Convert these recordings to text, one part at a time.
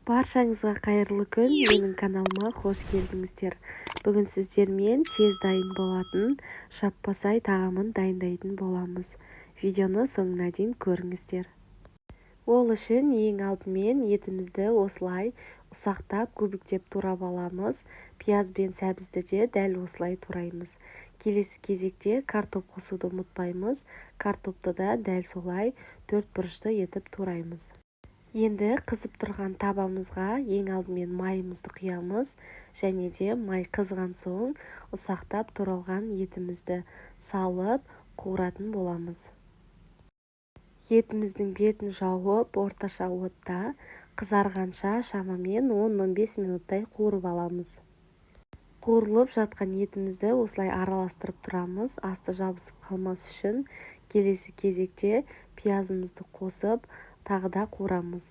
Баршаңызға қайырлы күн! Менің каналыма қош келдіңіздер! Бүгін сіздермен тез дайын болатын жаппасай тағамын дайындайтын боламыз. Видеоны соңына дейін көріңіздер. Ол үшін ең алдымен етімізді осылай ұсақтап, кубиктеп турап аламыз. Пияз бен сәбізді де дәл осылай тураймыз. Келесі кезекте картоп қосуды ұмытпаймыз. Картопты да дәл солай төрт бұрышты етіп тураймыз. Енді қызып тұрған табамызға ең алдымен майымызды құямыз және де май қызған соң ұсақтап туралған етімізді салып қуыратын боламыз. Етіміздің бетін жауып, орташа отта қызарғанша шамамен 10-15 минуттай қуырып аламыз. Қуырылып жатқан етімізді осылай араластырып тұрамыз, асты жабысып қалмас үшін. Келесі кезекте пиязымызды қосып, тағы да қуырамыз.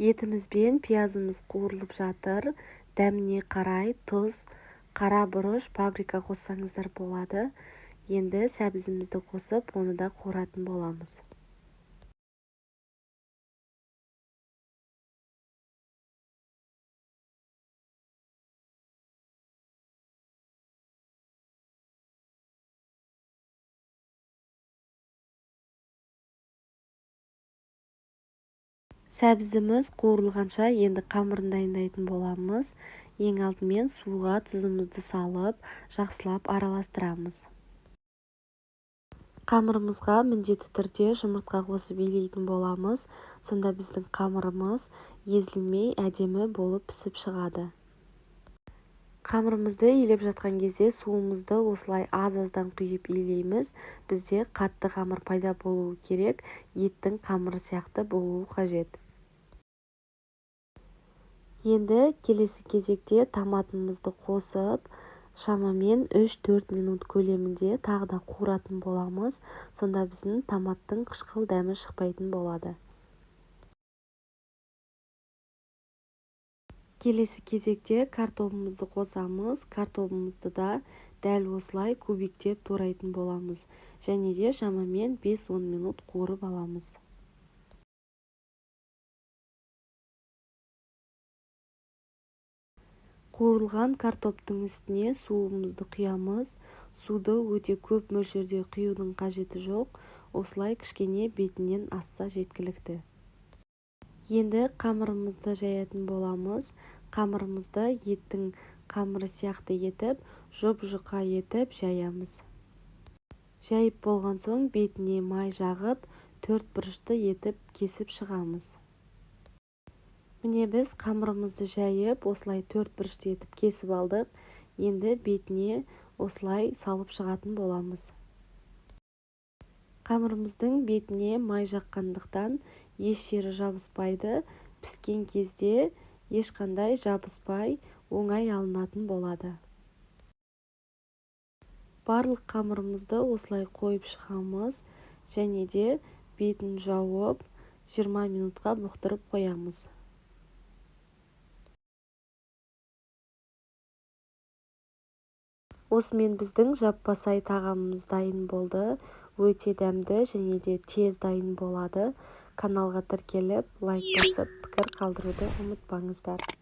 Етіміз бен пиязымыз қуырылып жатыр. Дәміне қарай тұз, қара бұрыш, паприка қоссаңыздар болады. Енді сәбізімізді қосып, оны да қуыратын боламыз. Сәбізіміз қуырылғанша енді қамырын дайындайтын боламыз. Ең алдымен суға тұзымызды салып, жақсылап араластырамыз. Қамырымызға міндетті түрде жұмыртқа қосып илейтін боламыз. Сонда біздің қамырымыз езілмей, әдемі болып пісіп шығады. Қамырымызды илеп жатқан кезде суымызды осылай аз-аздан құйып илейміз. Бізде қатты қамыр пайда болуы керек, еттің қамыры сияқты болуы қажет. Енді келесі кезекте томатымызды қосып, шамамен 3-4 минут көлемінде тағы да қуыратын боламыз. Сонда біздің томаттың қышқыл дәмі шықпайтын болады. Келесі кезекте картобымызды қосамыз. Картобымызды да дәл осылай кубиктеп турайтын боламыз. Және де шамамен 5-10 минут қуырып аламыз. Қуырылған картоптың үстіне суымызды құямыз. Суды өте көп мөлшерде құюдың қажеті жоқ. Осылай кішкене бетінен асса жеткілікті. Енді қамырымызды жаятын боламыз. Қамырымызды еттің қамыры сияқты етіп, жұп-жұқа етіп жаямыз. Жайып болған соң бетіне май жағып, төрт бұрышты етіп кесіп шығамыз. Міне, біз қамырымызды жайып, осылай төрт бұрышты етіп кесіп алдық. Енді бетіне осылай салып шығатын боламыз. Қамырымыздың бетіне май жаққандықтан еш жері жабыспайды. Піскен кезде ешқандай жабыспай, оңай алынатын болады. Барлық қамырымызды осылай қойып шығамыз және де бетін жауып, 20 минутқа бұқтырып қоямыз. Осымен біздің жаппасай тағамымыз дайын болды. Өте дәмді және де тез дайын болады. Каналға тіркеліп, лайк басып, пікір қалдыруды ұмытпаңыздар.